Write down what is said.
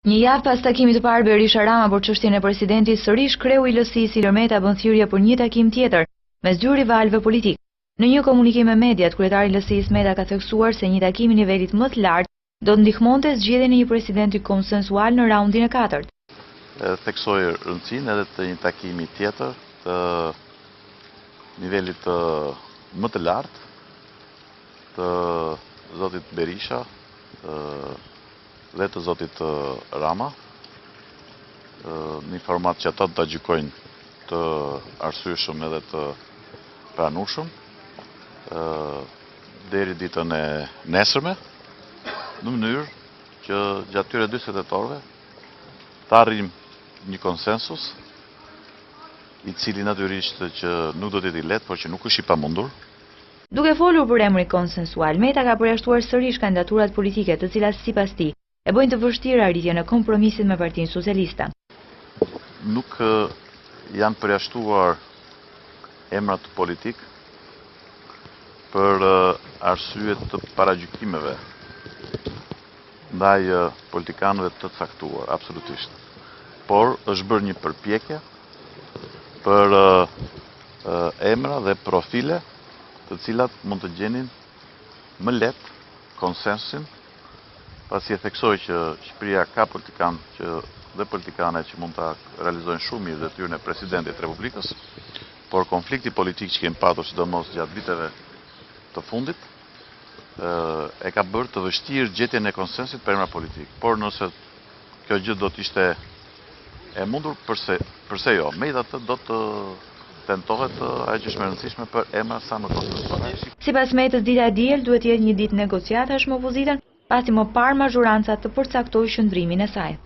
Një javë pas takimit të parë Berisha-Rama për çështjen e presidentit, sërish kreu i LSI-së Ilir Meta bën thirrje për një takim tjetër mes dy rivalëve politikë. Në një komunikim me mediat, kryetari i LSI-së Meta ka theksuar se një takim i nivelit më të lartë do të ndihmonte zgjedhjen e një presidenti konsensual në raundin e katërt. Theksoj rëndësinë edhe të një takimi tjetër të nivelit më të lartë të zotit Berisha dhe të zotit Rama, në një format që ata do ta gjykojnë të arsyeshëm edhe të pranueshëm, deri ditën e nesërme, në mënyrë që gjatë këtyre 48 orëve të arrijmë një konsensus, i cili natyrisht që nuk do të jetë i lehtë, por që nuk është i pamundur. Duke folur për emrin konsensual, Meta ka përjashtuar sërish kandidaturat politike, të cilat sipas tij, e bëjnë të vështirë arritjen e kompromisit me Partinë Socialiste. Nuk janë përjashtuar emrat politikë për arsye të paragjykimeve ndaj politikanëve të caktuar, absolutisht. Por është bërë një përpjekje për emra dhe profile të cilat mund të gjenin më lehtë konsensusin, pasi e theksoj që Shqipëria ka politikanë që dhe politikane që mund ta realizojnë shumë mirë detyrën e presidentit të Republikës, por konflikti politik që kemi patur sidomos gjatë viteve të fundit e ka bërë të vështirë gjetjen e konsensusit për emra politikë. Por nëse kjo gjë do të ishte e mundur, përse, përse jo? Megjithatë do të tentohet ajo që është më e rëndësishme për emra sa më konsensualë. Sipas Metës, dita e diel duhet të jetë një ditë negociatash me opozitën, pasi më parë mazhoranca të përcaktojë qëndrimin e saj.